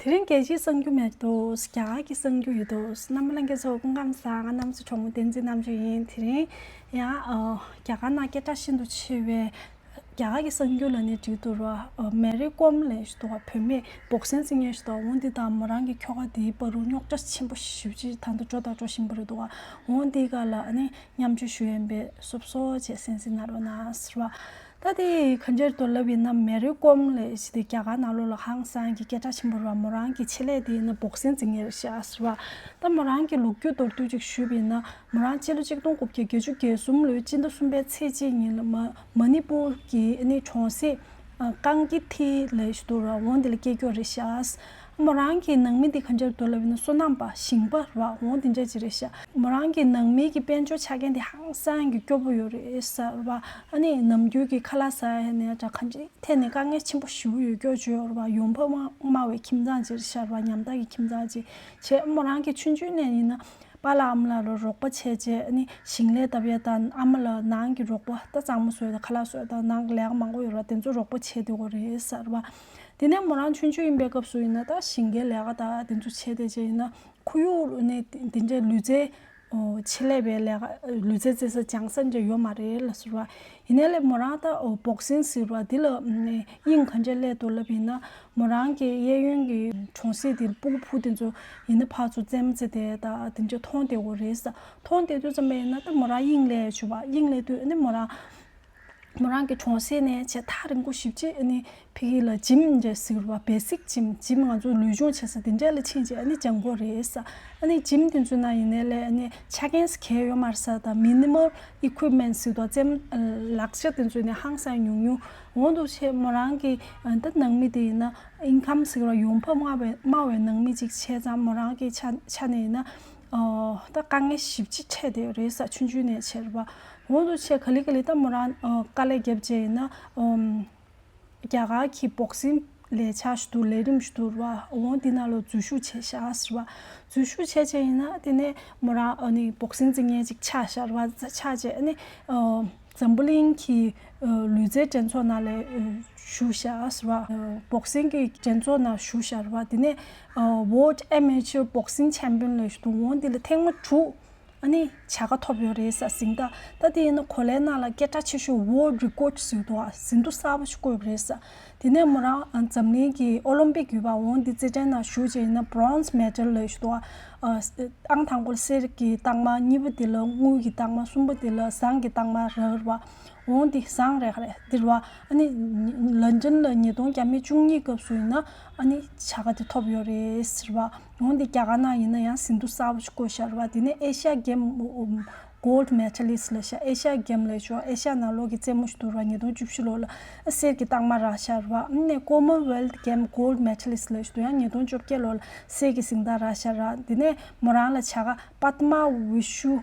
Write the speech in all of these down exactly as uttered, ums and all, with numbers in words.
དེ་རིང་རྒྱལ་སྤྱིའི་གསར་འགྱུར་མེད་འདུག་རྒྱ་གར་གྱི་གསར་འགྱུར་ཡོད་འདུག་རྣམ་པ་ལྷན་རྒྱས་ཚོ་སྐུ་ཁམས་བཟང་། ང་རྣམ་ཚོ་གྲོགས་མོ་བསྟན་འཛིན་རྣམ་དཔྱོད་ཡིན། དེ་རིང་ཡང་ཨ། རྒྱ་གར་ནང་སྐད་གྲགས་ཤིན་ཏུ་ཆེ་བའི་རྒྱ་གར་གྱི་གསར་འགྱུར་ལ་ནི་བྲིས་འདུག་ར། ཨ། མེ་རི་ཀོམ་ལབ་ཞིག་འདུག་ག་བུད་མེད་བོག་སིང་རྩེ་མཁན་ཞིག་འདུག་འོ་འདི་དང་མོ་རང་གི་ཁྱོ་ག་དེའི་བར་དུ་རྙོག་དྲ་ཆེན་པོ་ཞེ་པོ་ཅིག་ད་དུང་འགྲོ་དང་འགྲོ་བཞིན་པ་རེད་འདུག་ག་འོ་འདི་ག་ལ་ཨ་ནི་མཉམ་སྤྱོད་ཞུ་ཡས་ཡིན་པས་སོབ་སོབ་བྱས་གསན་གཟིགས་གནང་རོགས་གནང་ཟེར་བ། ད་དེ་གང་ཅིར་དུ་ལབ་ཡིན་ན། མེ་རི་ཀོམ་ལབ་ཞིག་དེ་རྒྱ་གར་ནང་ལོགས་ལ་ཧང་སང་གི་སྐད་གྲགས་ཆེན་པོ་རེད་བ། མོ་རང་གི་ཆེད་ལས་དེ་ཡིན་ན་བོག་སིང་རྩེ་མཁན་རེད་ཤག་ཟེར་བ། ད་མོ་རང་གི་ལོ་རྒྱུས་མདོར་བསྡུས་ཅིག་ཞུས་པ་ཡིན་ན། མོ་རང་སྤྱི་ལོ་གཅིག་སྟོང་དགུ་བརྒྱ་བརྒྱད་ཅུ་གྱ་གསུམ་ལོའི་སྤྱི་ཟླ་གསུམ་པའི་ཚེས་གཅིག་ཉིན་ལ་མ་མ་ནི་པུར་གྱི་ཨ་ནི་གྲོང་གསེབ་ཀང་ཀི་ཐི་ལབ་ཞིག་འདུག་ར། འོ་འདི་ལ་སྐྱེས་ཀྱོག་རེད་ཤག་མོ་རང་གི་ནང་མི་དེ་གང་ཅིར་དུ་ལབ་ཡིན་ན་སོ་ནམ་པ་ཞིང་པ་ར། འོ་དེ་འདྲ་ཅིག་རེད་ཤག་མོ་རང་གི་ནང་མི་གི་དཔལ་འབྱོར་ཆ་རྐྱེན་དེ་ཧང་སང་གི་སྐྱོ་པོ་ཡོད་རེད་ཟེར་བ། ཨ་ནི་ནམ་རྒྱུན་གྱི་ཁ་ལག་ཟ་ཡ་ནས་འདྲ་གང་ཅི་ཐད་ནས་དཀའ་ངལ་ཆེན་པོ་ཞེ་པོ་ཡོད་ཀྱོག་ཅིག་ཡོད་རེད་བ། ཡོང་འབབ་མ་དམའ་བའི་ཁྱིམ་ཚང་ཅིག་རེད་ཤག་ར། ཉམ་ཐག་གི་ཁྱིམ་ཚང་ཅིག་བྱས། མོ་རང་གི་ཆུང་ཆུང་ནས་ཡིན་ན་པཱ་ལགས་ཨ་མ་ལགས་ལ་རོགས་པ་བྱས་བྱས། ཨ་ནི་ཞིང་ལས་བཏབ་ཡ་དང་། ཨ་མ་ལགས་ནང་གི་རོགས་པ། ད་གཙང་མ་བཟོ་ཡ་དང་ཁ་ལག་བཟོ་ཡ་དང་ནང་གི་ལས་ཀ་མང་པོ་ཡོད་ར། དེ་ཚོ་རོགས་པ་བྱས་བསྡད་ཀྱོག་རེད་ཟེར་བ། དེ་ནས་མོ་རང་ཆུང་ཆུང་ཡིན་པའི་སྐབས་སུ་ཡིན་ན་ད་ཞིང་ཁའི་ལས་ཀ་དང་དེ་ཚོ་བྱས་བསྡད་བྱས་ཡིན་ན། ཁོར་ཡུག་ནས་དེ་འདྲའི་ལུས་རྩལ་ཨོ། ཆེད་ལས་པའི་ལས་ཀ་ལུས་རྩལ་རྩེད་ས་སྦྱང་ས་འདྲ་ཡོད་མ་རེད་ལ་ཟེར་བ། ཡིན་ནའི་ལས་མོ་རང་ད་ཨོ་བོག་སིང་ཟེར་བ་འདི་ལ་ཨ་ནི་དབྱིངས་ག་འདྲ་སླེབས་འདུག་ལབ་ཡིན་ན། མོ་རང་གི་གཡས་གཡོན་གྱི་གྲོང་གསེབ་དེར་སྤུ་གུ་ཕྲུ་གུ་དེ་ཚོ་ཡིན་ན་ཕར་ཚུར་རྩེད་མོ་རྩེ་བསྡད་ད་དེ་འདྲ་མཐོང་བསྡད་ཀྱོག་རེད་ཟེར། མཐོང་བསྡད་དུས་ཙམ་པ་ཡིན་ན་ད་མོ་རང་དབྱིངས་སླེབས་བྱུང་བ། དབྱིངས་སླེབས་དུས་ཨ་ནི་མོ་རང་མོ་རང་གི་གྲོང་གསེབ་ནས་བྱས་ཐག་རིང་པོ་ཞེ་པོ་ཅིག་ཨ་ནི་ཕ་གི་ལ་ཇིམ་འདྲ་ཟེར་བ། བེ་སིག་ཇིམ། ཇིམ་ང་ཚོ་ལུས་སྦྱོང་བྱེད་ས་དེ་འདྲ་ལ་ཕྱིན་བྱས་ཨ་ནི་སྦྱང་དགོས་རེད་ཟེར། ཨ་ནི་ཇིམ་དེ་ཚོ་ནང་ཡིན་ནའི་ལས་ཨ་ནི་ཆ་རྐྱེན་གང་ཡང་ཡོད་མ་རེད་ཟེར། ད་མི་ནི་མལ་ཨི་ཀིུབ་མེན་ཊི་ཟེར་དང་རྩེད་མོ་ལག་ཆ་དེ་ཚོ་ནི་ཧང་སང་ཉུང་ཉུང་། འོ་འདུག་བྱས་མོ་རང་གི་ད་ནང་མི་དེ་ཡིན་ན་ཨིན་ཀམ་ཟེར་བ་ཡོང་འབབ་དམའ་བའི་དམའ་བའི་ནང་མི་ཅིག་བྱས་ཙང་མོ་རང་གི་ཆ་ཆ་ནས་ཡིན་ན། ཨོ། ད་དཀའ་ངལ་ཞེ་པོ་ཅིག་འཕྲད་བསྡད་ཡོད་རེད་ཟེར། ཆུང་ཆུང་ནས་བྱས་རེད་བ། འོ་འདུག་བྱས་ག་ལེ་ག་ལེ་ད་མོ་རང་ཨོ་དཀའ་ལས་བརྒྱབ་བྱས་ཡིན་ན། ཨོ། རྒྱ་གར་གྱི་བོག་སིང་ལས་འཆར་ཞིག་འདུག་ལས་རིམ་ཞིག་འདུག་རེད་བ། འོ་འདི་ནང་ལ་འཛུལ་ཞུགས་བྱས་ཤག་ཟེར་བ། འཛུལ་ཞུགས་བྱས་བྱས་ཡིན་ན་དེ་ནས་མོ་རང་ཨ་ནི་བོག་སིང་རྩེ་མཁན་ཅིག་ཆགས་ཤག་རེད་བ། ཆགས་བྱས་ཨ་ནི་ཨོ། འཛམ་བུ་གླིང་གི་ཨ་ལུས་རྩལ་འགྲན་ཚོགས་ནང་ལ་ཨ་ཞུགས་ཤག་ཟེར་བ། ཨ་བོག་སིང་གི་འགྲན་ཚོགས་ནང་ཞུགས་ཤག་རེད་བ། དེ་ནས་ཨ་World Amateur Boxing Champion ལབ་ཞིག་འདུག་འོ་འདི་ལ་ཐེངས་མ་དྲུག་ཨ་ནི་བྱ་དགའ་ཐོབ་ཡོད་རེད་ཟེར། གཟེངས་རྟགས། ད་དེ་ཡིན་ན་གོ་ལའི་ནང་ལ་སྐད་གྲགས་ཆེ་ཤོས་World Record ཟེར་འདུག་ཟིན་ཐོ་གསར་པ་ཞིག་བཀོད་ཡོད་རེད་ཟེར། དེ་ནས་མོ་རང་ཨ་འཛམ་གླིང་གི་ཨོ་ལིམ་པིག་ཡོད་པ། འོ་འདི་རྩེད་འགྲན་ནང་ཞུགས་བྱས་ཡིན་ན་Bronze Medal ལབ་ཞིག་འདུག་ཨ་ཨང་དང་པོ་ལ་གསེར་གྱི་རྟགས་མ། གཉིས་པ་དེ་ལ་དངུལ་གྱི་རྟགས་མ། གསུམ་པ་དེ་ལ་ཟངས་ཀྱི་རྟགས་མ་རག་རེད་བ། འོ་འདི་ཟངས་རག་རེད་འདི་རེད་བ། ཨ་ནི་ལན་ཅན་ལ་ཉིས་སྟོང་བརྒྱ་མེད་བཅུ་གཉིས་སྐབས་སུ་ཡིན་ན་ཨ་ནི་བྱ་དགའ་དེ་ཐོབ་ཡོད་རེད་ཟེར་བ། འོ་འདི་རྒྱ་གར་ནང་ཡིན་ན་ཡང་ཟིན་ཐོ་གསར་པ་ཞིག་བཀོད་ཤག་རེད་བ། དེ་ནས་ཨེ་ཤ་ཡ་གེམ་Gold Medalist ལབ་ཤག་ཨེ་ཤ་ཡ་གེམ་ལབ་ཤག་ཨེ་ཤ་ཡ་ནང་ལོགས་ཀྱི་རྩེད་མོ་ཞིག་འདུག་ར། ཉིས་སྟོང་བཅུ་བཞི་ལོ་ལ་གསེར་གྱི་རྟགས་མ་རག་ཤག་རེད་བ། ཨ་ནི་Commonwealth Game Gold Medalist ལབ་ཞིག་འདུག་ཡང་ཉིས་སྟོང་བཅོ་བརྒྱད་ལོ་ལ་གསེར་གྱི་གཟེངས་རྟགས་རག་ཤག་ར། དེ་ནས་མོ་རང་ལ་བྱ་དགའ་པདྨ་བི་ཤུ་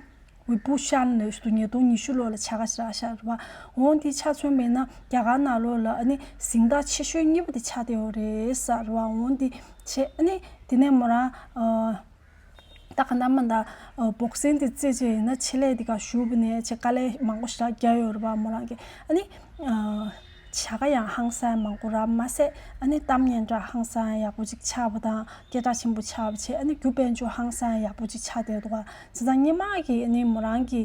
བི་བྷུ་ཤན་ལབ་ཞིག་འདུག་ཉིས་སྟོང་ཉི་ཤུ་ལོ་ལ་བྱ་དགའ་ཞིག་རག་ཤག་རེད་བ། འོ་འདི་ཆ་མཚོན་པ་ཡིན་ན་རྒྱ་གར་ནང་ལོགས་ལ་ཨ་ནི་གཟེངས་རྟགས་ཆེ་ཤོས་གཉིས་པ་དེ་ཆགས་བསྡད་ཡོད་རེད་ཟེར་བ། འོ་འདི་བྱས་ཨ་ནི་དེ་ནས་མོ་རང་ཨ། ད་ག་ནང་མ་ད་བོག་སིང་དེ་རྩེད་བྱས་ཡིན་ན་ཆེད་ལས་དེ་ག་ཞུགས་པ་ནས་བྱས་དཀའ་ལས་མང་པོ་ཞེ་དྲག་བརྒྱབ་ཡོད་རེད་བ། མོ་རང་གིས་ཨ་ནི་བྱ་དགའ་ཡང་ཧང་སང་མང་པོ་རག་མ་ཟད་ཨ་ནི་གཏམ་སྙན་གྲགས་ཧང་སང་ཡག་པོ་ཅིག་ཆགས་པ་དང་སྐད་གྲགས་ཆེན་པོ་ཆགས་པ་བྱས། ཨ་ནི་རྒྱུ་དཔལ་འབྱོར་ཧང་སང་ཡག་པོ་ཅིག་ཆགས་བསྡད་འདུག་ག་བྱས་ཙང་སྔོན་མ་གི་ཨ་ནི་མོ་རང་གི་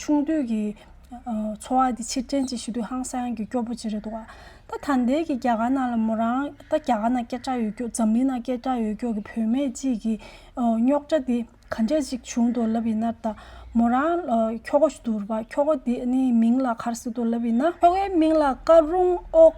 ཆུང་དུས་ཀྱི་འཚོ་བ་འདི་ཕྱིར་དྲན་ཅིག་ཞུ་དུས་ཧང་སང་གི་སྐྱོ་པོ་ཅིག་རེད་འདུག་ག་ད་ད་ལྟའི་གི་རྒྱ་གར་ནང་ལ་མོ་རང་ད་རྒྱ་གར་ནང་སྐད་གྲགས་ཡོད་རྒྱུ། འཛམ་གླིང་ནང་སྐད་གྲགས་ཡོད་རྒྱུ་གི་བུད་མེད་ཅིག་གི་རྙོག་དྲ་འདི་ག་འདྲས་ཅིག་བྱུང་འདུག་ལབ་ཡིན་ན། ད་མོ་རང་ཁྱོ་ག་ཞིག་འདུག་རེད་པ། ཁྱོ་ག་འདི་ནི་མིང་ལ་ག་རེ་ཟེར་འདུག་ལབ་ཡིན་ན། ཁྱོ་གའི་མིང་ལ་ཀ་རུང་ཨོ་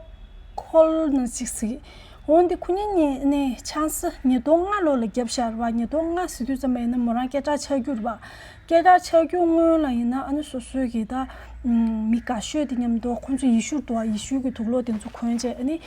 ཁོལ་ནི་ཅིག་ཟེར། འོ་འདི་ཁོ་གཉིས་གཉིས་ནི་ཆང་ས་ཉིས་སྟོང་ལྔ་ལོ་ལ་བརྒྱབ་ཤག་རེད་པ། ཉིས་སྟོང་ལྔ་ཟེར་དུས་ཙམ་པ་ཡིན་ན་མོ་རང་སྐད་གྲགས་ཆགས་རྒྱུ་རེད་པ། སྐད་གྲགས་ཆགས་རྒྱུ་སྔོན་ལ་ཡིན་ན་ཨ་ནི་སོ་སོའི་གི་ད་མི་དགའ་ཤོས་དེ་མཉམ་དུ་ཁོང་ཚོ་ཡེ་ཤུ་འདུག་པ། ཡེ་ཤུ་གི་དུག་སློག་དེ་ཚོ་གོན་བྱས་ཨ་ནི་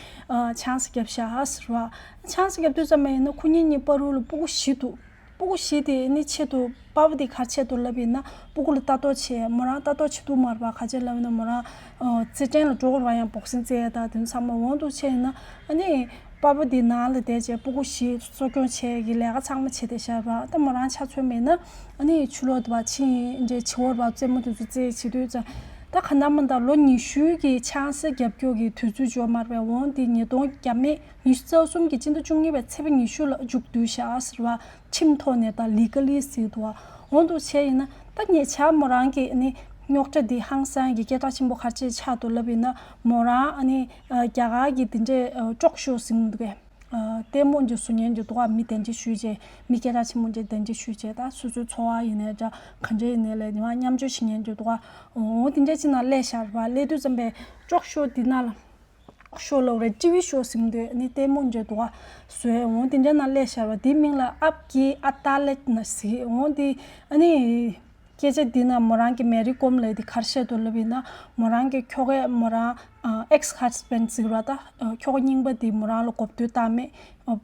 ཆང་ས་བརྒྱབ་ཤག་ཟེར་བ། ཆང་ས་བརྒྱབ་དུས་ཙམ་པ་ཡིན་ན་ཁོ་གཉིས་གཉིས་བར་དུ་ལ་སྤུ་གུ་བཞི་འདུག་སྤུ་གུ་བཞི་དེ་ནི་ཆེད་དུ་པ་ཕ་དེ་ག་རེ་ཆེད་དུ་ལབ་ཡིན་ན་སྤུ་གུ་ལ་ལྟ་རྟོག་བྱས། མོ་རང་ལྟ་རྟོག་བྱེད་ཐུབ་མ་རེད་པ། ག་རེ་བྱས་ལབ་ཡིན་ན་མོ་རང་ཨ་རྩེད་འགྲན་ལ་འགྲོ་དགོས་རེད་པ། ཡང་བོག་སིང་རྩེ་ཡ་དང་དེ་ཚོ་ཚང་མ། འོ་འདུག་བྱས་ཡིན་ན་ཨ་ནི་པ་ཕ་དེ་ནང་ལ་བསྡད་བྱས་སྤུ་གུ་བཞི་གསོ་སྐྱོང་བྱས་ཀྱི་ལས་ཀ་ཚང་མ་བྱས་བསྡད་ཤག་རེད་པ། ད་མོ་རང་ཆ་མཚོན་པ་ཡིན་ན་ཨ་ནི་ཕྱི་ལོགས་དུ་བ་ཕྱིན་འདྲ་བྱེད་འོར་བ་རྩེད་མོ་དེ་ཚོ་རྩེ་བྱེད་དུས་ཙང་། ད་ག་ན་མ་ད་ལོ་ཉི་ཤུའི་གི་ཆང་ས་རྒྱབ་སྐྱོར་གི་དུས་ཚོད་འབྱོར་མ་རེད་པས། འོང་དེ་ཉིས་སྟོང་བརྒྱ་མེད་ཉི་ཤུ་རྩ་གསུམ་གི་སྤྱི་ཟླ་བཅུ་གཉིས་པའི་ཚེས་པ་ཉི་ཤུ་ལ་མཇུག་བསྡུས་བཞག་ཟེར་བ། ཁྲིམས་ཐོག་ནས་ད་ལི་ག་ལི་ཟེར་འདུག་བ། འོང་དུ་བྱས་ཡིན་ན་ད་ཉེ་ཆར་མོ་རང་གི་ཨ་ནི་རྙོག་དྲ་འདི་ཧང་སང་གི་སྐད་གྲགས་ཆེན་པོ་ག་རེ་བྱས་ཆགས་འདུག་ལབ་ཡིན་ན། མོ་རང་ཨ་ནི་རྒྱ་གར་གི་དེ་འདྲའི་ཊོག་ཤོ་ཟེར་གྱི་འདུག་གས། ལྟད་མོ་འདི་བཟོ་མཁན་འདི་འདུག་ག་མི་གདན་འདྲེན་ཞུས་བྱས། མི་སྐད་གྲགས་ཆེན་པོ་འདི་གདན་འདྲེན་ཞུས་བྱས། ད་སོ་སོའི་འཚོ་བ་ཡིན་ནའི་འདྲ། ག་འདྲ་ཡིན་ནའི་ལས་ཉི་མ་མཉམ་སྤྱོད་བྱེད་མཁན་འདི་འདུག་ག་འོ་དེ་འདྲ་ཅིག་ནང་སླེབས་བཞག་པ། སླེབས་དུས་ཙམ་པས་ཊོག་ཤོ་འདི་ནང་ལ། ཤོ་ལབ་རེད། ཊི་ཝི་ཤོ་ཟེར་གྱི་འདུག་ཨ་ནི་ལྟད་མོ་འདྲ་འདུག་ག་བཟོས། འོ་དེ་འདྲ་ནང་སླེབས་བཞག་པ། དེའི་མིང་ལ་ཨབ་ཀྱི་ཨ་ཏཱ་ལེད་ན་ཟེར། འོ་དེ་ཨ་ནི་སྐད་ཆ་འདི་ན་མོ་རང་གི་མེ་རི་ཀོམ་ལབ་དེ་ག་རེ་བཤད་འདུག་ལབ་ཡིན་ན། མོ་རང་གི་ཁྱོ་གས་མོ་རང་ཨེག་སི་ཧ་སི་བེན་ཌི་ཟེར་བ་ད་ཁྱོ་ག་རྙིང་པ་དེ་མོ་རང་ལ་གོ་བསྡུར་བཏང་མེད།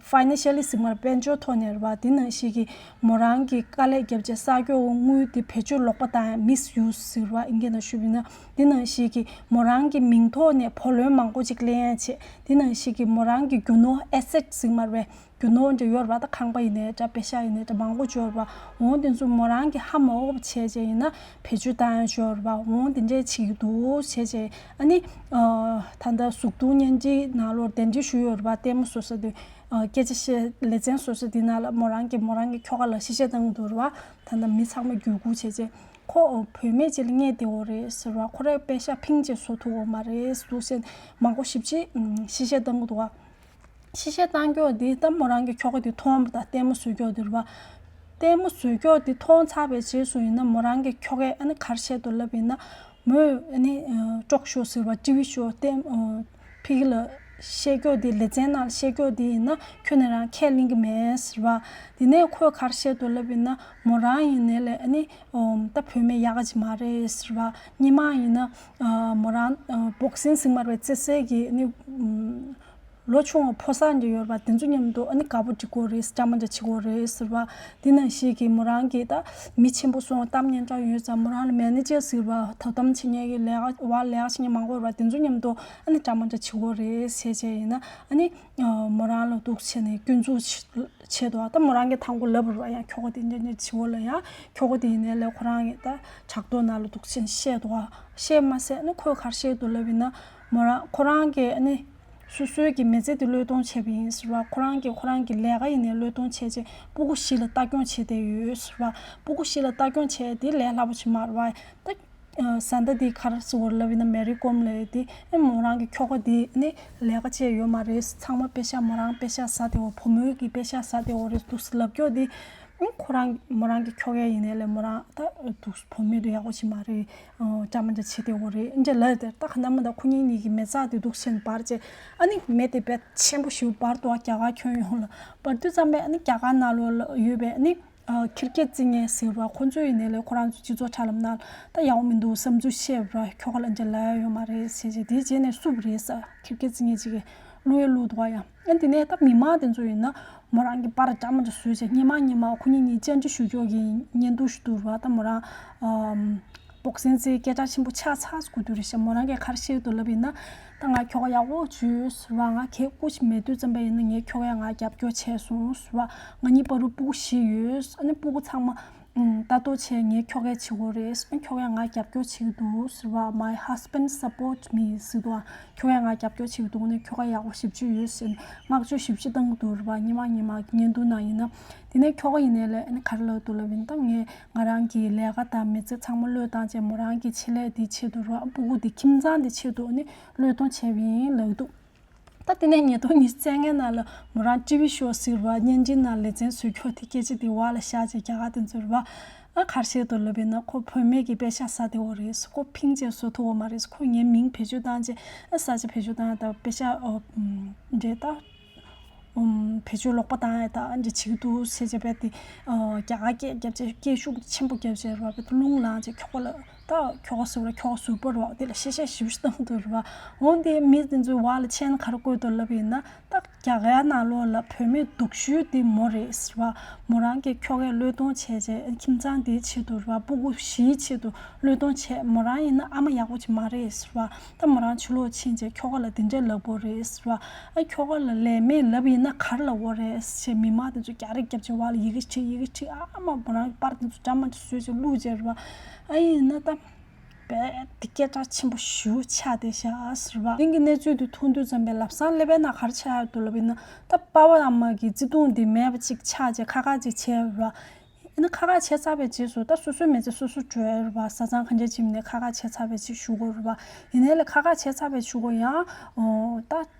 ཕའི་ནན་ཤལ་ལི་ཟེར་མར་དཔལ་འབྱོར་ཐོག་ནས་རེད་བ། དེ་ནང་བཞིན་གྱི་མོ་རང་གི་དཀའ་ལས་བརྒྱབ་བྱས་གསར་སྐྱོང་དངུལ་དེ་བེད་སྤྱོད་ལོག་པ་བཏང་ཡ། མིས་ཡུ་སི་ཟེར་བ་ཨིན་སྐད་ནང་ཞུས་པ་ཡིན་ན། དེ་ནང་བཞིན་གྱི་མོ་རང་གི་མིང་ཐོག་ནས་བུ་ལོན་མང་པོ་ཅིག་ལེན་ཡ་བྱས། དེ་ནང་བཞིན་གྱི་མོ་རང་གི་རྒྱུ་ནོར་ཨེ་སེ་ཊི་ཟེར་མར་བས། རྒྱུ་ནོར་འདྲ་ཡོད་རེད་བ། ད་ཁང་པ་ཡིན་ནའི་འདྲ། པེ་ཤག་ཡིན་ནའི་འདྲ། མང་པོ་ཅིག་ཡོད་རེད་བ། འོང་དེ་ཚོ་མོ་རང་གི་ཧ་མ་གོ་བ་བྱས་བྱས་ཡིན་ན་བེད་སྤྱོད་བཏང་ཡ་ཅིག་ཡོད་རེད་བ། འོང་དེ་འདྲས་བྱེད་ཀྱི་འདུག་བྱས་བྱས། ཨ་ནི་ད་ལྟ་གཟུགས་མཐོང་བརྙན་འཕྲིན་ནང་ལོགས་གདན་འདྲེན་ཞུས་ཡོད་རེད་བ། ལྟད་མོ་བཟོ་ས་དེ། སྐད་ཆ་བཤད་ལེ་ཚན་བཟོ་ས་དེ་ནང་ལ་མོ་རང་གི་མོ་རང་གི་ཁྱོ་ག་ལ་གཞི་བྱས་བཏང་གི་འདུག་རེད་བ། ད་ལྟ་མི་ཚང་མ་བརྒྱུད་སྐུར་བྱས་བྱས། ཁོ་བུད་མེད་ཅིག་ལ་བསྙད་བསྡད་ཡོད་རེད་ཟེར་བ། ཁོ་རང་པེ་ཤག་ཕིང་ཅིག་བཟོ་ཐུབ་ཡོད་མ་རེད་འདུག་ཟེར། མང་པོ་ཞེ་པོ་ཅིག་གཞི་བྱས་བཏང་གི་འདུག་བ། གཞི་བྱས་བཏང་རྒྱུ་འདི་ད་མོ་རང་གི་ཁྱོ་ག་དེ་མཐོང་བ་དང་ལྟད་མོ་བཟོ་རྒྱུ་འདི་རེད་བ། ལྟད་མོ་བཟོ་རྒྱུ་དེ་མཐོང་ཚར་བའི་རྗེས་སུ་ཡིན་ན་མོ་རང་གི་ཁྱོ་གས་ཨ་ནི་ག་རེ་བཤད་འདུག་ལབ་ཡིན་ན། མོས་ཨ་ནི་ཊོག་ཤོ་ཟེར་བ། ཊི་ཝི་ཤོ་ལྟད་ཕ་གི་ལ་བཤད་རྒྱུ་དེ། ལེ་ཚན་ནང་བཤད་རྒྱུ་དེ་ཡིན་ན་ཁྱོན་ནས་རང་ཁས་ལེན་གྱི་མེད་ཟེར་བ། དེ་ནས་ཁོས་ག་རེ་བཤད་འདུག་ལབ་ཡིན་ན། མོ་རང་ཡིན་ནའི་ལས་ཨ་ནི་ད་བུད་མེད་ཡག་ག་ཅིག་མ་རེད་ཟེར་བ། སྔོན་མ་ཡིན་ན་མོ་རང་བོག་སིང་ཟེར་མར་བའི་རྩེད་སའི་གི་ཨ་ནི། ལོ་ཆུང་བ་ཕོ་གསར་འདྲ་ཡོད་རེད་བ། དེ་ཚོ་མཉམ་དུ་ཨ་ནི་དགའ་པོ་འགྲིག་གི་རེད། འདྲ་མི་འདྲ་བྱེད་ཀྱི་རེད་ཟེར་བ། དེ་ནང་བཞིན་གྱི་མོ་རང་གིས་ད་མི་ཆེན་པོ་སོང་། གཏམ་སྙན་གྲགས་ཡོད་ཙང་། མོ་རང་ལ་མེ་ནེ་ཇར་ཟེར་བ། དོ་དམ་བྱེད་མཁན་གྱི་ལས་ཀ་བ། ལས་ཀ་བྱེད་མཁན་མང་པོ་ཡོད་རེད་བ། དེ་ཚོ་མཉམ་དུ་ཨ་ནི་འདྲ་མི་འདྲ་བྱེད་ཀྱི་རེད་ཟེར་བྱས་ཡིན་ན། ཨ་ནི་མོ་རང་ལ་འདུག་བྱས་ནས་སྐྱོན་འཛུགས་བྱེད་འདུག་བ། ད་མོ་རང་གིས་དང་པོ་ལབ་རེད་བ། ཡང་ཁྱོ་ག་དེ་འདྲ་འདྲ་བྱེད་ཀྱི་ལ། ཡང་ཁྱོ་ག་དེ་ཡིན་ནའི་ལས་ཁོ་རང་གིས་ད་དྲ་ཐོག་ནང་ལ་འདུག་བྱས་ནས་བཤད་འདུག་བ། བཤད་མ་ཟད་ཨ་ནི་ཁོས་ག་རེ་བཤད་འདུག་ལབ་ཡིན་ན། མོ་རང་ཁོ་རང་གིས་ཨ་ནི། སོ་སོའི་གི་མི་ཚེ་དེ་བློས་གཏོང་བྱས་པ་ཡིན་ཟེར་བ། ཁོ་རང་གིས་ཁོ་རང་གི་ལས་ཀ་ཡིན་ནའི་བློས་གཏོང་བྱས་རྗེས་སྤུ་གུ་བཞི་ལ་ལྟ་སྐྱོང་བྱས་བསྡད་ཡོད་ཟེར་བ། སྤུ་གུ་བཞི་ལ་ལྟ་སྐྱོང་བྱས་དེ་ལས་སླ་པོ་ཅིག་མ་རེད་བ། ད་བཟའ་ཟླ་དེ་ག་རེ་ཟེར་དགོས་རེད་ལབ་ཡིན་ན། མེ་རི་ཀོམ་ལབ་ཡ་དེ་ཨེ་མོ་རང་གི་ཁྱོ་ག་དེ་ནི་ལས་ཀ་བྱས་ཡོད་མ་རེད། ཚང་མ་པེ་ཤག་མོ་རང་པེ་ཤག་ཟ་བསྡད་ཡོད། བུ་མོའི་གི་པེ་ཤག་ཟ་བསྡད་ཡོད་རེད་འདུག་ལབ་རྒྱུ་དེ། ཨེ་ཁོ་རང་མོ་རང་གི་ཁྱོ་ག་ཡིན་ནའི་ལས་མོ་རང་ད་འདུག་བུད་མེད་དེ་ཡག་པོ་ཅིག་མ་རེད། འདྲ་མི་འདྲ་བྱེད་བསྡད་ཡོད་རེད། འདྲ་ལབ་དེ། ད་ག་ནང་མ་ད་ཁོ་གཉིས་གཉིས་ཀྱི་མི་ཚེ་དེ་འདུག་བྱས་ནས་འབར་རྗེས་ཨ་ནི་མེ་དེ་དཔེ་ཆེན་པོ་ཞིག་འབར་འདུག་བ། རྒྱ་གར་ཁྱོན་ཡོངས་ལ་འབར་དུས་ཙམ་པས་ཨ་ནི་རྒྱ་གར་ནང་ལོགས་ལ་ཡོད་པའི་ཨ་ནི་ཁིར་ཀེ་རྩེད་མཁན་ཟེར་བ། ཁོ་ཚོ་ཡིན་ནའི་ལས་ཁོ་རང་ཚོ་སྤྱི་ཚོགས་དྲ་ལམ་ནང་ད་ཡག་པོ་མི་འདུག་བསམ་ཚུལ་བཤད་པ། ཁྱོ་ག་ལ་འདྲ་ལབ་ཡ་ཡོད་མ་རེད་ཟེར་བྱས། དེའི་རྗེས་ནས་བསུབ་རེད་ཟེར། ཁིར་ཀེ་རྩེད་མཁན་ཅིག་གིས་བླུག་ཡ་བླུགས་འདུག་བ། ཡང་ཨ་དེ་ནས་ད་མི་མང་དེ་ཚོ་ཡིན་ན་མོ་རང་གི་པར་འདྲ་མི་འདྲ་བཟོས་བྱས། སྔོན་མ་སྔོན་མ་ཁོ་གཉིས་གཉིས་བཅར་འདྲི་ཞུ་རྒྱུ་གི་བརྙན་ཐུང་ཞིག་འདུག་ར་བ། ད་མོ་རང་ཨམ་བོག་སིང་རྩེད་སྐད་གྲགས་ཆེན་པོ་ཆགས་ཚར་དགོས་དུས་རེད་ཤག། མོ་རང་གིས་ག་རེ་བཤད་འདུག་ལབ་ཡིན་ན། ད་ང་ཁྱོ་ག་ཡག་པོ་བྱོས་ཟེར་བ། ང་གད་སྐུ་ཞིག་མེད་དུས་ཙམ་པ་ཡིན་ན་ངའི་ཁྱོ་གས་ང་རྒྱབ་སྐྱོར་བྱས་སོང་ཟེར་བ། ང་གཉིས་བར་དུ་སྤུ་གུ་བཞི་ཡོད། ཨ་ནི་སྤུ་གུ་ཚང་མ་ཨུམ། ལྟ་རྟོག་བྱས་ངའི་ཁྱོ་གས་བྱེད་དགོས་རེད། ཨ་ནི་ཁྱོ་གས་ང་རྒྱབ་སྐྱོར་བྱེད་ཀྱི་འདུག་ཟེར་བ། My husband support me ཟེར་འདུག་ཨ། ཁྱོ་གས་ང་རྒྱབ་སྐྱོར་བྱེད་ཀྱི་འདུག་ནས། ཁྱོ་ག་ཡག་པོ་ཞེ་པོ་ཅིག་ཡོད་ཟེར་ནས་བསྔགས་བརྗོད་ཞེ་པོ་ཅིག་བཏང་གི་འདུག་རེད་བ། སྔོན་མ་སྔོན་མ་བརྙན་ཐུང་ནང་ཡིན་ན། དེ་ནས་ཁྱོ་ག་ཡིན་ནའི་ལས་ཨ་ནི་ག་རེ་ལབ་འདུག་ལབ་ཡིན་ན། ད་ངས་ང་རང་གི་ལས་ཀ་དང་མི་ཚེ་ཚང་མ་བློས་བཏང་བྱས་མོ་རང་གི་ཆེད་ལས་དེའི་ཆེད་དུ་རེད་བ། སྤུ་གུ་དེ་ཁྱིམ་ཚང་དེ་ཆེད་དུ་ཨ་ནི་བློས་གཏོང་བྱས་པ་ཡིན་ལབ་འདུག་ད་དེ་ནས་ཉིས་སྟོང་ཉི་ཤུ་རྩ་ལྔའི་ནང་ལ་མོ་རང་ཊི་ཝི་ཤོ་ཟེར་བ་བརྙན་འཕྲིན་ནང་ལེ་ཚན་བཟོ་ཁྱོ་དེ་སྐད་ཆ་དེ་བར་ལ་བཞག་བྱས་རྒྱ་གར་དེ་ཚོ་རེད་བ། ཨ་ག་རེ་བཤད་འདུག་ལབ་པ་ཡིན་ན། ཁོ་བུད་མེད་ཀྱི་པེ་ཤག་ཟ་བསྡད་ཡོད་རེད། ཁོ་ཕིང་ཅིག་བཟོ་ཐུབ་ཡོད་མ་རེད། ཁོ་ངའི་མིང་བེད་སྤྱོད་བཏང་བྱས་ཨ་ས་ཆ་བེད་སྤྱོད་བཏང་ཡ་ད་པེ་ཤག་ཨོ་འདྲེ་ད། ཨུམ། བེད་སྤྱོད་ལོག་པ་བཏང་ཡ་ད་འདི་བྱེད་ཀྱི་འདུག་ཟེར་བྱས་པས་དེ། ཨ་རྒྱ་གར་སྐད་རྒྱབ་བྱས་སྐད་ཤུགས་ཆེན་པོ་རྒྱབ་བྱས་ར་བ། དེ་རླུང་ལངས་བྱས་ཁྱོ་ག་ལ་ད་ཁྱོ་ག་ཟུར་ལ་ཁྱོ་ག་ཟུར་པོ་ར་བ། དེ་ལ་གཤེ་གཤེ་ཞེ་པོ་ཞིག་བཏང་འདུག་ར་བ། འོན་ཏེ་མི་དེ་ཚོའི་བར་ལ་ཕྱིན་ན་ག་རེ་བཀོད་འདུག་ལབ་པ་ཡིན་ན། ད་རྒྱ་གར་ནང་ལོགས་ལ་བུད་མེད་སྡུག་ཤོས་དེ་མོ་རེད་ཟེར་བ། མོ་རང་གི་ཁྱོ་གས་བློས་གཏོང་བྱས་བྱས་ཁྱིམ་ཚང་དེའི་ཆེད་དུ་ར་བ། སྤུ་གུ་བཞིའི་ཆེད་དུ་བློས་གཏོང་བྱས། མོ་རང་ཡིན་ན་ཨ་མ་ཡག་པོ་ཅིག་མ་རེད་ཟེར་བ། ད་མོ་རང་ཕྱི་ལོགས་ཕྱིན་བྱས་ཁྱོ་ག་ལ་འདི་འདྲས་ལབ་དགོས་རེད་ཟེར་བ། ཨ་ཁྱོ་ག་ལ་ལས་མེད་ལབ་ཡིན་ན་ག་རེ་ལབ་དགོས་རེད་ཟེར། མི་མང་དེ་ཚོ་རྒྱག་རེས་རྒྱབ་བྱས་བར་ལ་ཡི་གེ་བྲིས་ཡི་གེ་བྲིས། ཨ་མ་མོ་རང་གི་པར་དེ་ཚོ་འདྲ་མ་འདྲ་བཟོས་བྱས་བླུགས་བྱས་ར་བ། ཨ་ཡིན་ན་ད་ རྦད་དེ་སྐད་གྲགས་ཆེན་པོ་ཞེ་པོ་ཆགས་བསྡད་ཤག་ཟེར་བ། དེང་གི་གནས་ཚུལ་འདི་མཐོང་དུས་ཙམ་པས་ལམ་སང་ཀླད་པའི་ནང་ག་རེ་ཆགས་ཡོད་འདུག་ལབ་ཡིན་ན། ད་པ་ཕ་ཨ་མ་གི་བརྩེ་དུང་འདི་མེད་པ་ཅིག་ཆགས་བྱས་ཁ་ཁ་ཅིག་བྱས་ར། ཡིན་ན་ཁ་ཁ་བྱས་ཚར་བའི་རྗེས་སུ་ད་སོ་སོའི་མི་ཚེ་སོ་སོ་འགྲོ་ཡ་རེད་པ། བཟའ་ཚང་གང་ཅི་ཅིག་ནས་ཁ་ཁ་བྱས་ཚར་བའི་རྗེས་ཞུ་དགོས་རེད་པ། ཡིན་ནའི་ལས་ཁ་ཁ་བྱས་ཚར་བའི་རྗེས་ཞུ་དགོས་ཡང་ཨོ་ད་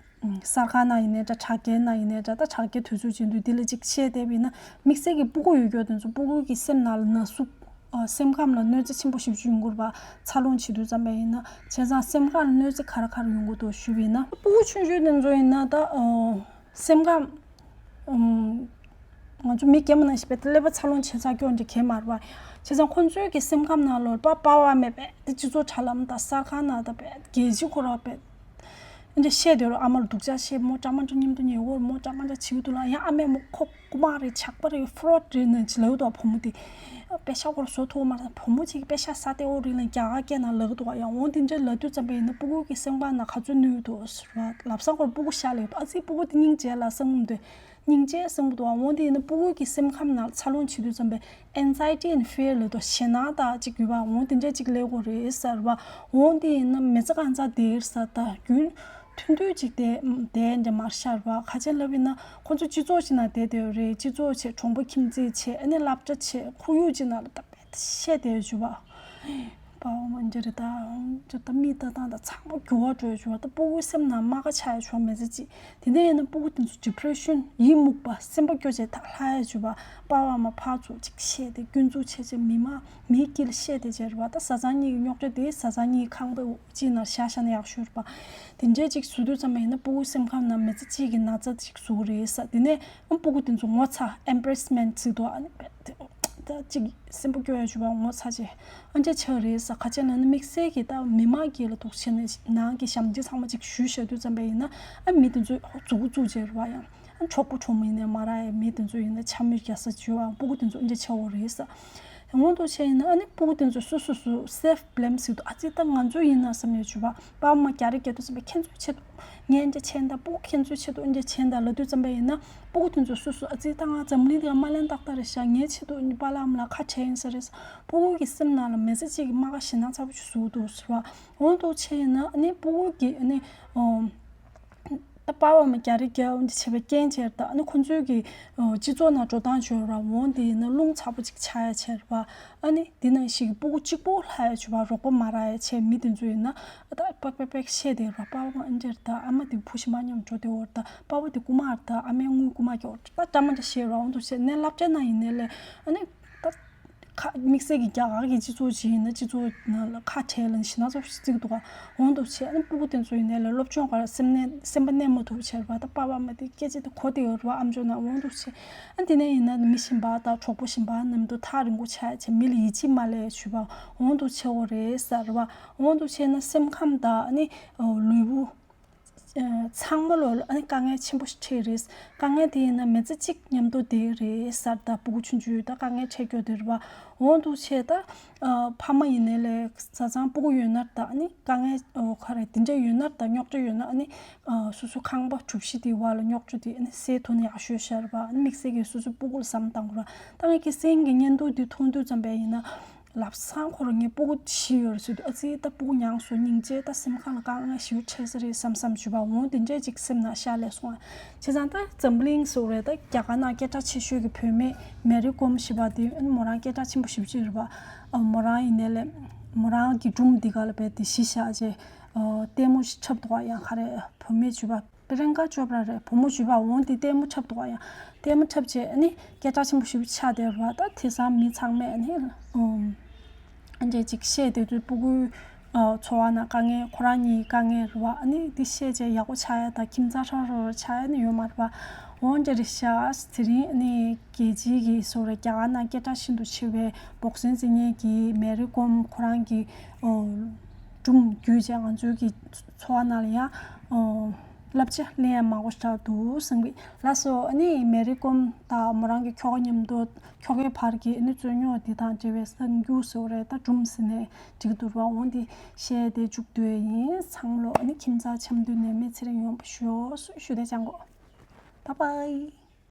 གསར་ཁང་ནང་ཡིན་ནའི་འདྲ། དྲ་རྒྱའི་ནང་ཡིན་ནའི་འདྲ། ད་དྲ་རྒྱའི་དུས་ཚོད་ཅན་དུས་འདི་ལ་ཅིག་བཤད་བསྡད་པ་ཡིན་ན། དམིགས་བསལ་གྱི་སྤུ་གུ་ཡོད་རྒྱུ་དེ་ཚོ་སྤུ་གུ་གི་སེམས་ནང་ལ་ན་ཟུག་ཨ་སེམས་ཁམས་ལ་གནོད་འཚེ་ཆེན་པོ་ཞེ་པོ་ཅིག་ཡོང་གི་རེད་པ། འཚར་ལོངས་བྱེད་དུས་ཙམ་པ་ཡིན་ན། བྱས་ཙང་སེམས་ཁམས་ལ་གནོད་འཚེ་ག་རེ་ག་རེ་ཡོང་གི་འདུག་ཞུས་པ་ཡིན་ན། སྤུ་གུ་ཆུང་ཆུང་དེ་ཚོ་ཡིན་ན་ད་ཨ་སེམས་ཁམས་ཨམ། ང་ཚོ་མི་རྒན་པོ་ནང་བཞིན་རྦད་དེ་ཀླད་པ་འཚར་ལོངས་བྱས་ཚར་རྒྱུ་འདྲ་གང་ཡང་མ་རེད་པ། བྱས་ཙང་ཁོང་ཚོའི་གི་སེམས་ཁམས་ནང་ལོགས་པ་པ་ཕ་ཨ་མས་རྦད་དེ་སྤྱི་ཚོགས་དྲ་ལམ་དང་གསར་ཁང་ནང་དང་རྦད་དེ་རྒྱལ་སྤྱི་ཁོ་རང་རྦད་དེ་འདྲ་བཤད་བསྡད་རོགས། ཨ་མ་ལ་སྡུག་ཅག་བཤད། མོ་འདྲ་མ་འདྲ་མཉམ་དུ་ཉལ་གོ། མོ་འདྲ་མ་འདྲ་བྱེད་ཀྱི་འདུག་ལབ་ཡང་ཨ་མས་མོ་ཁོ་རྐུ་མ་རེད། ཇག་པ་རེད། ཕོ་རོག་རེད་ནང་བཞིན་ལབ་ཀྱི་འདུག་བུ་མོ་དེ། པེ་ཤ་ཁོ་རང་བཟོ་ཐུབ་མ་རེད། བུ་མོ་གཅིག་གིས་པེ་ཤ་ཟ་བསྡད་ཡོད་རེད་ལབ་རྒྱ་གར་སྐད་ནང་ལབ་ཀྱི་འདུག་ཡང་འོ་དེ་འདྲ་ལབ་དུས་ཙམ་པ་ཡིན་ན་སྤུ་གུ་གི་སེམས་ཁམས་ནང་ག་ཚོད་གནོད་འདུག་ཟེར་བ། ལམ་སང་ཁོ་རང་སྤུ་གུ་ཤ་ལས་ཨ་ཙི་སྤུ་གུ་དེ་སྙིང་རྗེ་ལ་བསམ་གྱི་འདུག་སྙིང་རྗེ་བསམ་གྱི་འདུག་འོ་དེ་ཡིན་ན་སྤུ་གུ་གི་སེམས་ཁམས་ནང་འཚར་ལོངས་བྱེད་དུས་ཙམ་པའི་anxiety and fear ལབ་དུས་ཞེད་སྣང་དང་ཅིག་ཡོད་པ། འོ་དེ་འདྲ་ཅིག་སླེབས་ཀྱི་རེད་ཟེར་བ། འོ་དེ་ཡིན་ན་མི་ཚེ་གང་ཚང་བསྡད་ཡོད་ས་ད་རྒྱུན་མཐུད་མཐུད་ཅིག་བསྡད་བསྡད་འདྲ་མ་ཤར་བ། ཁ་ཆེན་ལབ་ཡིན་ན་ཁོང་ཚོ་སྤྱི་ཚོགས་ཅིག་ནང་བསྡད་བསྡད་ཡོད་རེད། སྤྱི་ཚོགས་བྱས། གྲོང་པ་ཁྱིམ་མཚེས་བྱས། ཨ་ནི་སློབ་གྲྭ་བྱས། ཁོར་ཡུག་ཅིག་ནང་ལ་ད་བཤད་དེ་ཞུ་བ། པ་ཕ་མ་འདྲ་རེད་ད། ཅོ་ད་མིག་ལྟ་སྟངས་དང་ཚང་མ་འགྱུར་བ་འགྲོ་ཡ་ཞུ་བ། ད་སྤུ་གུའི་སེམས་ནང་རྨ་ཁ་ཆགས་ཡ་ཞུ་བ་མི་ཚེ་གཅིག་དེ་འདྲ་ཡིན་ན་སྤུ་གུ་དེ་ཚོ་depression ཡི་མུག་པ་སེམས་པ་སྐྱོ་བྱས་ད་ལྷག་ཡ་ཞུ་བ། པ་ཕ་མ་ཕར་ཚུར་ཅིག་བཤད་དེ་སྐྱོན་འཛུགས་བྱས་བྱས་མི་མ་མིའི་དཀྱིལ་བཤད་དེ་བྱས་རེད་བ། ད་བཟའ་ཚང་གཉིས་ཀྱི་རྙོག་དྲ་དེ་བཟའ་ཚང་གཉིས་ཁང་པའི་དཀྱིལ་ནང་བཞག་བཞག་ན་ཡག་ཤོས་རེད་བ། དེ་འདྲས་ཅིག་བཟོ་དུས་ཙམ་པ་ཡིན་ན་སྤུ་གུའི་སེམས་ཁམས་ནང་མི་ཚེ་གཅིག་གི་ན་ཚ་ཅིག་བཟོ་གི་རེད་ས། དེ་ནས་ཨ་སྤུ་གུ་དེ་ཚོ་ངོ་ཚ་embarrassment ཟེར་འདུག་ཨ་ནི་ད་ཅིག་སེམས་པ་སྐྱོ་ཡ་ཞུ་བ་ངོ་ཚ་བྱས་ཨ་འདྲས་ཆགས་རེད་ས། ཁ་ཆེ་ན་ནི་དམིགས་བསལ་གྱི་ད་མི་མང་གི་ལ་འདུག་བྱས་ནས་ནང་གི་ཞབས་འདྲེན་ཚང་མ་ཅིག་ཞུས་བཞག་དུས་ཙམ་པ་ཡིན་ན་ཨ་མི་དེ་ཚོས་མཛུ་གུ་བཙུགས་བྱས་རེད་བ། ཡང་ཨ་གྲོགས་པོ་གྲོགས་མོ་ཡིན་ནའི་མ་རག་ཡ། མི་དེ་ཚོ་ཡིན་ན་འཕྱ་སྨོད་རྒྱག་ས་བྱས་བ། སྤུ་གུ་དེ་ཚོ་ཨ་འདྲས་ཆགས་ཡོད་རེད་ས། འོ་འདུག་བྱས་ཡིན་ན་ཨ་ནི་སྤུ་གུ་དེ་ཚོ་སོ་སོ་སོ་self blame ཟེར་འདུག་ཨ་ཙི་ད་ང་ཚོ་ཡིན་ན་བསམ་ཡ་ཞུ་བ། པ་ཕ་མ་རྒྱག་རེས་རྒྱག་དུས་ཙམ་པ་ཁྱེད་ཚོའི་ཆེད་དུ་ངས་འདྲ་བྱས་ད། སྤུ་གུ་ཁྱེད་ཚོའི་ཆེད་དུ་འདྲ་བྱས་ད་ལབ་དུས་ཙམ་པ་ཡིན་ན་སྤུ་གུ་དེ་ཚོ་སོ་སོ་ཨ་ཙི་ད་ང་འཛམ་གླིང་འདི་ལ་མ་ལན་ཏག་ཏག་རེད་ཤག་ངའི་ཆེད་དུ་པཱ་ལགས་ཨ་མ་ལགས་ཁ་བྲལ་ཡིན་ས་རེད། སྤུ་གུ་གི་སེམས་ནང་ལ་མི་ཚེ་གཅིག་གི་རྨ་ཁ་ཞེད་སྣང་ཚ་པོ་ཞིག་བཟོ་གི་འདུག་ཟེར་བ། འོ་འདུག་བྱས་ཡིན་ན་ཨ་ནི་སྤུ་གུ་གི་ཨ་ནི་ཨོ། ད་པཱ་ཕ་མ་རྒྱག་རེས་རྒྱག་འདི་བྱས་པའི་རྐྱེན་བྱས་ད་ཨ་ནི་ཁོང་ཚོའི་གི་ཨོ་སྤྱི་ཚོགས་ནང་འགྲོ་སྟངས་བྱོས་ར། འོ་འདི་ཡིན་ན་རླུང་ཚ་པོ་ཅིག་ཆགས་ཡ་བྱས་ར་བ། ཨ་ནི་འདི་ནང་བཞིན་གི་སྤུ་གུ་གཅིག་པོ་ལྷག་ཡ་བྱས་བ། རོགས་པ་མ་རག་ཡ་བྱས་མི་དེ་ཚོ་ཡིན་ན་ཨ་ད་པག་པག་པག་བཤད་དེ་ར། པཱ་ཕ་མ་ཨ་འདྲས་ད་ཨ་མ་དེ་བུ་ཞིག་མ་ཉམས་འགྲོ་དེ་འོར་ད་པཱ་ཕ་དེ་རྐུ་མ་ར་ད་ཨ་མའི་དངུལ་རྐུ་མ་རྒྱག་འོར་ད་འདྲ་མ་འདྲ་བཤད་ར། འོ་འདུག་བྱས་ནས་སློབ་གྲྭ་ནང་ཡིན་ནའི་ལས་ཨ་ནི་ད། ཁ་དམིགས་བསལ་གྱི་རྒྱ་གར་གྱི་སྤྱི་ཚོགས་ཅིག་ཡིན་ན་སྤྱི་ཚོགས་ནང་ལ་ཁ་བྲལ་ལ་ཞེད་སྣང་ཚ་པོ་ཞིག་བརྩི་གི་འདུག་ག་འོ་འདུག་བྱས་ཨ་ནི་སྤུ་གུ་དེ་ཚོ་ཡིན་ནའི་ལ་སློབ་སྦྱོང་སྒང་ལ་སེམས་ནད་སེམས་པ་གནས་མ་ཐུབ་བྱས་ར་བ། ད་པཱ་ཕ་མ་དེ་སྐད་ཆ་དེ་གོ་བསྡད་ཡོད་ར་བ། ཨམ་ཅོག་ནང་འོ་འདུག་བྱས་ཨ་དེ་ནས་ཡིན་ན་མི་གཞན་པ་དང་གྲོགས་པོ་གཞན་པ་རྣམས་དུ་ཐག་རིང་པོ་ཆགས་བྱས་མི་ལ་ཡིད་ཆེས་མ་ལས་ཞུ་བ་འོ་འདུག་བྱས་འོ་རེད་ཟེར་བ། འོ་འདུག་བྱས་ན་སེམས་ཁམས་དང་ཨ་ནི་ལུས་པོ། ཚང་མ་ལོ་ཨ་ནི་དཀའ་ངལ་ཆེན་པོ་ཞིག་འཕྲད་རེད། དཀའ་ངལ་དེ་ཡིན་ན་མི་ཚེ་གཅིག་མཉམ་དུ་བསྡད་རེད་ཟེར། ད་སྤུ་གུ་ཆུང་ཆུང་ད་དཀའ་ངལ་འཕྲད་རྒྱུ་དེ་རེད་བ། འོ་འདུག་བྱས་ད་ཕ་མ་ཡིན་ནའི་ལས་བཟའ་ཚང་སྤུ་གུ་ཡོད་ན་ད་ཨ་ནི་དཀའ་ངལ་ག་རེ་དེ་འདྲ་ཡོད་ན་ད་རྙོག་དྲ་ཡོད་ན་ཨ་ནི་སོ་སོ་ཁང་པ་གྲུ་བཞི་དེ་བར་ལ་རྙོག་དྲ་དེ་ཨ་ནི་སེལ་ཐུབ་ན་ཡག་ཤོས་ཤར་བ། ཨ་ནི་དམིགས་བསལ་གྱི་སོ་སོ་སྤུ་གུ་ལ་བསམ་བཏང་དགོས་ར། ད་ངས་ཀྱི་སེམས་ཀྱི་བརྙན་ཐུང་དེ་མཐོང་དུས་ཙམ་པས་ཡིན་ན། ལབ་སང་ཁོ་རང་ངའི་སྤུ་གུ་ཤི་ཡོད་རེད་ཟེར་དུས་ཨ་ཙི་ད་སྤུ་གུ་མྱངས་སོང་སྙིང་རྗེ། ད་སེམས་ཁམས་ལ་དཀའ་ངལ་ཞེ་པོ་འཕྲད་ས་རེད་བསམ་བསམ་ཞུ་བ་འོང་དེ་འདྲས་ཅིག་སེམས་ནང་ཤར་ལས་སོང་། བྱས་ཙང་ད་འཛམ་གླིང་སོགས་རེད་ད་རྒྱ་གར་ནང་སྐད་གྲགས་ཆེ་ཤོས་ཀྱི་བུད་མེད་མེ་རི་ཀོམ་ཞེས་པ་དེ་མོ་རང་སྐད་གྲགས་ཆེན་པོ་ཞེ་པོ་ཅིག་རེད་པ། མོ་རང་ཡིན་ནའི་ལས་མོ་རང་གི་སྒྲུང་འདི་ག་ལ་བས་དེ་གཞི་བཞག་རྗེས་ལྟད་མོ་ཞིག་འཁྲབ་འདུག་ཡང་ག་རེ་བུད་མེད་བྱུས་པ། པི་རེན་ཀ་ཅོབ་ར་རེད། བུ་མོ་བྱུས་པ་འོང་དེ་ལྟད་མོ་འཁྲབ་འདུག་ཡང་ལྟད་མོ་འཁྲབ་རྗེས་ཨ་ནི་སྐད་གྲགས་ཆེན་པོ་ཞེ་པོ་ཆགས་བསྡད་རེད་བ། ད་དེང་སང་མི་ཚང་མས་ཨ་ནི་ཨམ་ཨ་འདྲས་ཅིག་བཤད་བསྡད་དུས་སྤུ་གུའི་ཨ་འཚོ་བ་ནང་དཀའ་ངལ་ཁོ་རང་གཉིས་དཀའ་ངལ་རེད་བ། ཨ་ནི་འདི་བཤད་རྗེས་ཡག་པོ་ཆགས་ཡ་ད་ཁྱིམ་ཚང་ཧྲ་རོ་རོ་ཆགས་ཡ་ནི་ཡོད་མ་རེད་བ། འོ་འདྲ་རེད་ཤག་དེ་རིང་ཨ་ནི་རྒྱལ་སྤྱིའི་གི་སོ་རེད་རྒྱ་གར་ནང་སྐད་གྲགས་ཤིན་ཏུ་ཆེ་བའི་བོག་སིང་རྩེད་མཁན་གྱི་མེ་རི་ཀོམ་ཁོ་རང་གི་ཨོ་སྒྲུང་བརྒྱུད་བྱས་ང་ཚོའི་གི་འཚོ་བ་ནང་ལ་ཡང་ཨོ། བསླབ་བྱ་ལེན་ཡ་མང་པོ་ཞིག་འདུག་བསམ་གི་ལགས་སོ། ཨ་ནི་མེ་རི་ཀོམ་དང་མོ་རང་གི་ཁྱོ་ག་མཉམ་དུ་ཁྱོ་གའི་བར་གྱི་ཨ་ནི་རྩོད་རྙོག་འདི་དང་འབྲེལ་བའི་གསར་འགྱུར་ཟེར་བ་རེད། ད་སྒྲུང་ཟེར་ནས་འགྲིག་འདུག་ར། འོང་འདི་བཤད་དེ་མཇུག་བསྡུ་ཡ་ཡིན། ཚང་མ་ལོ་ཨ་ནི་ཁྱིམ་ཚང་འཆམ་མཐུན་ནས་མི་ཚེ་རིང་ཡོང་བ་ཤོག་ཞུ་བདེ་ཅང་གོ། Bye bye.